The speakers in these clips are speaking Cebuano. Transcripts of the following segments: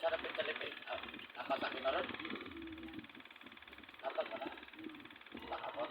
Sarap yung talipay. Ah, nakasakin na ron. Dapat ba na? Nakabot.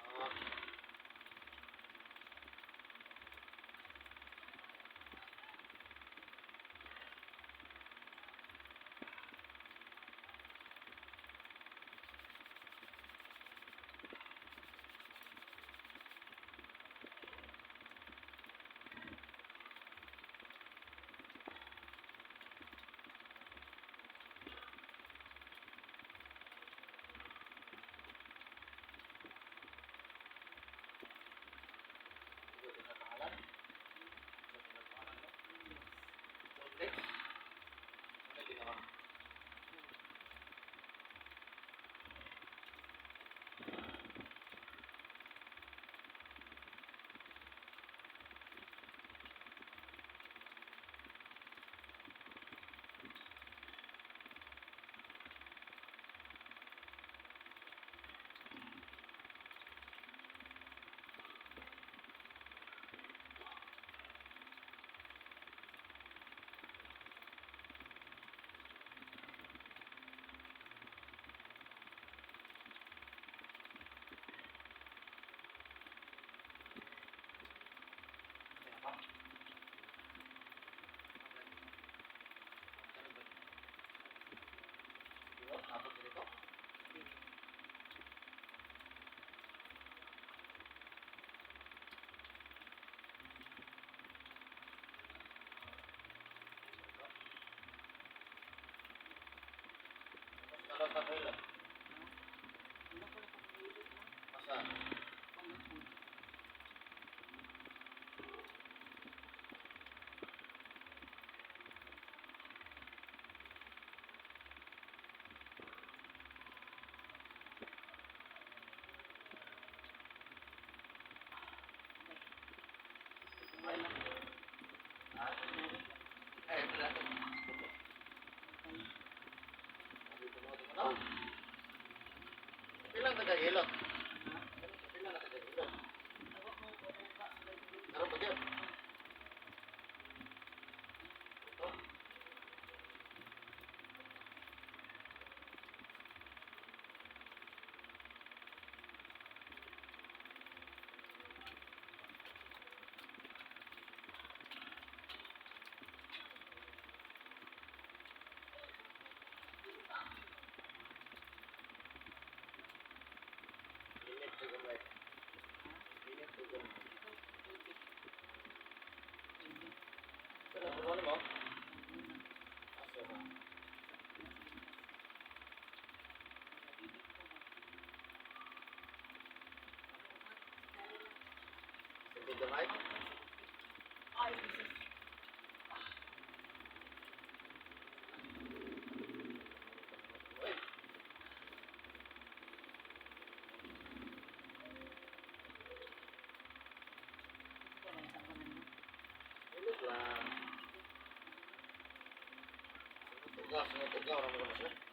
Ah. Ito din ang pangalan. Ito din ang pangalan mo. Complex. Ano ginawa? Kaya pa? Ano ba? Diba? Abot dito? Ano sa kanila? Asa? Ha? Ay, wala. Ilang nagahilot? Ilang nagahilot? Karon ba yun? Ito? Init sa gamay. Init sa gamay. Pero ano mo? Asa ba? Sige gamay? Ay, Jesus. Uy. Init lang. Sumutugaw, sumutugaw. Ano mo siya?